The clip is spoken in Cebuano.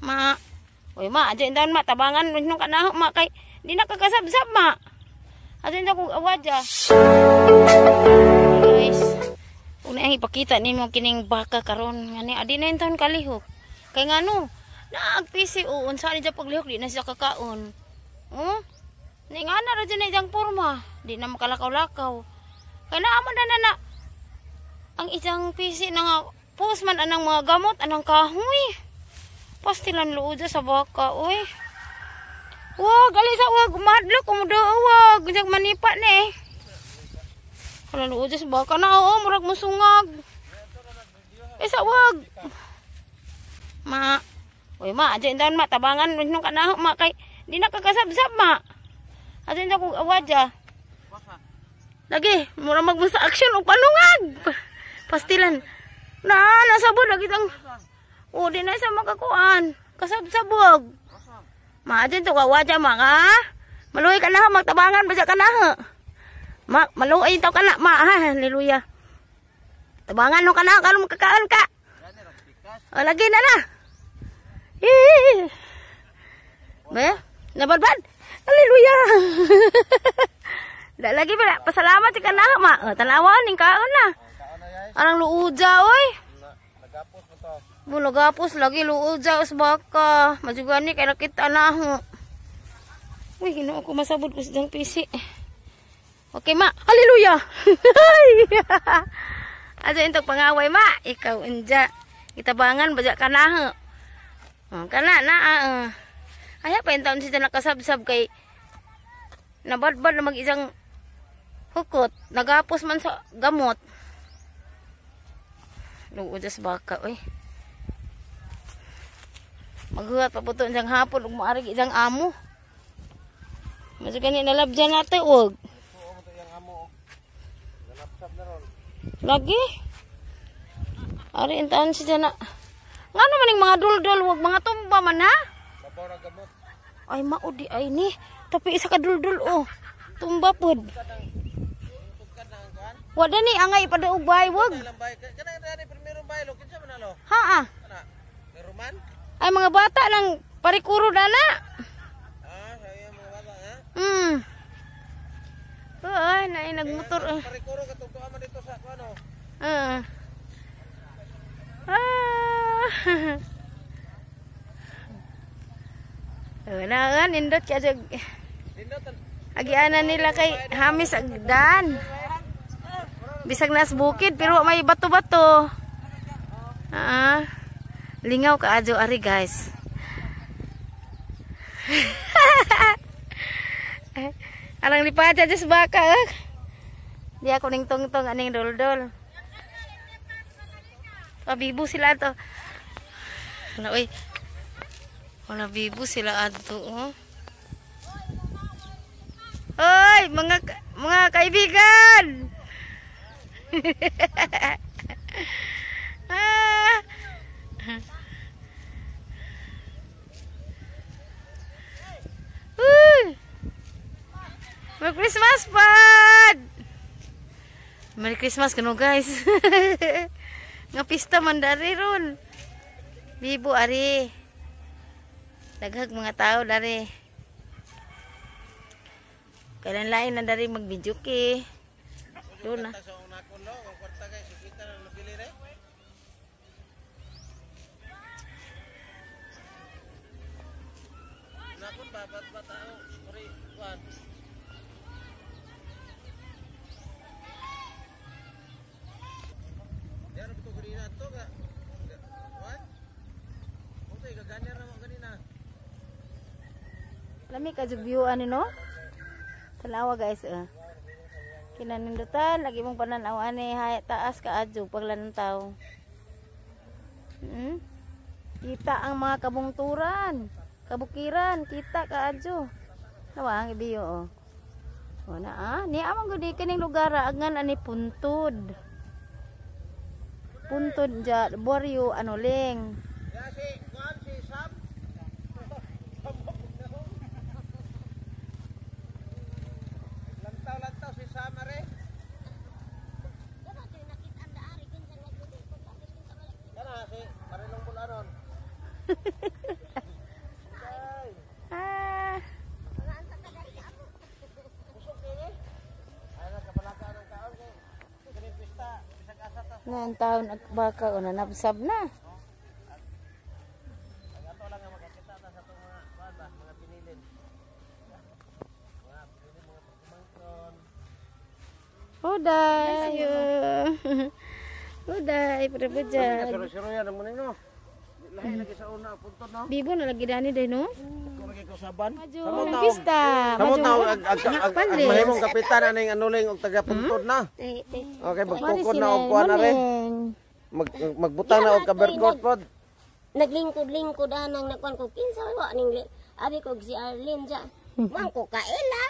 Ma. Uy ma, adyo intaon ma, tabangan nung kanaho ma kay di na kakasabsab ma. Adyo intaon kog awadya. Guys, una ang ipakita nimo kining baka karon ngani adi na intaon kalihok. Kay ngano, naag PCO unsa ni paglihok di na siya kakaon. Oh? Ni nga na ra jud na iyang porma, di na makalakaw-lakaw. Kay naa man na na ang isang PC na nga post man anang mga gamot anang kahoy. Pastilan luod sa baka, oy. Wag, ali sa wag, madlok umudo wag, jag manipa ni. Wala luod sa baka na, oo, murag musungag. Eh sa wag. Ma. Oy ma, adyo intaon ma, tabangan nung kanaho ma kay di na kakasabsab ma. Adyo intaon kog awadya. Lagi, mura magmusa action og panungag. Pastilan. Na, nasabod lagi tang. O, di na siya makakuan. Kasabsabog. Ma, adyo to kawadya ma ka. Maluoy ka na, magtabangan ba siya ka na. Ma, maluoy taw ka na, ma. Ha, hallelujah. Tabangan no ka na, karon makakaon ka. O, lagi na na. Eh. Be, nabadbad. Hallelujah. Da lagi ba, pasalamat ka na, ma. O, tanawan ning kaon na. Arang luudja, oy. Nagapos mo to. Nagapos lagi luudja us baka. Majugani kay nakita na ho. Uy, Ginoo ko masabod ko sa PC. Okay ma, hallelujah. Ato intog pangaway ma, ikaw unja. Gitabangan baja ka na ho. Oh, kana na Aya pa intaon siya nakasabsab kay nabadbad na mag-isang hukot, nagapos man sa gamot. Luod sa baka, oy. Maghuhat pa po ito isang hapon ug maarig isang amo. Mas gani nalabjan nato og. Lagi. Ari intaon siya na. Ngano man ning mga duldul wag mga tumba man ha? Ay maudi ay ni. Tapi isa ka duldul oh. Tumba pod. Wada ni angay padaog bay wag. Ha ah. Ay mga bata lang parikuro dana. Ah, sayo mga bata ha. Ay, naay nagmotor. Parikuro katong tuwa man dito sa ano. Ah. Wala nindot kaya jug. Agianan nila kay hamis agdan. Bisag nas bukid pero may bato-bato. Ah. Lingaw ka adyo ari guys. Arang lipat sa baka. Di ako ning tungtong aning doldol. Pabibo sila to. Ano oy. Wala bibo sila adto oh. Oy, mga kaibigan. Ah. Uy! Merry Christmas, pad! Merry Christmas kano guys. Nga pista man dari ron. Bibo ari. Daghag mga tao dari. Kailan lain na dari magbidyuki. Doon na. Lami ka jud view ani no? Tanawa guys eh. Kinanindutan lagi mong pananaw ani hay taas ka adyo paglantaw. Kita ang mga kabungturan, kabukiran, kita ka adyo. Nawa ang ibiyo oh. O na ah, ni among gud kining lugar agan ani puntod. Puntod ja baryo ano ling. Lantaw si Sam are. Kana si Marilong Bulanon. Ang taon ag baka o nanabsab na. Ang ato lang nga makakita ta sa atong mga kuan ba, mga pinilin. Mga pinilin, mga pagkumangkon. Huday! Huday, prabujag. Suro-suro yan ang muning no. Lahi lagi sa una punto no. Bibo na lagi dani day no? Kung lagi ko saban. Madyo ng pista. Samo Madyo taw ag ag ag ag mahimong kapitan aning anuling og taga puntod na. Okay, magtukod na og kuan na rin. Magbutang na og kaberkot pod. Naglingkod-lingkod anang nakuan ko kinsa wa ning abi ko si Arlene ja. Wan ko kaila.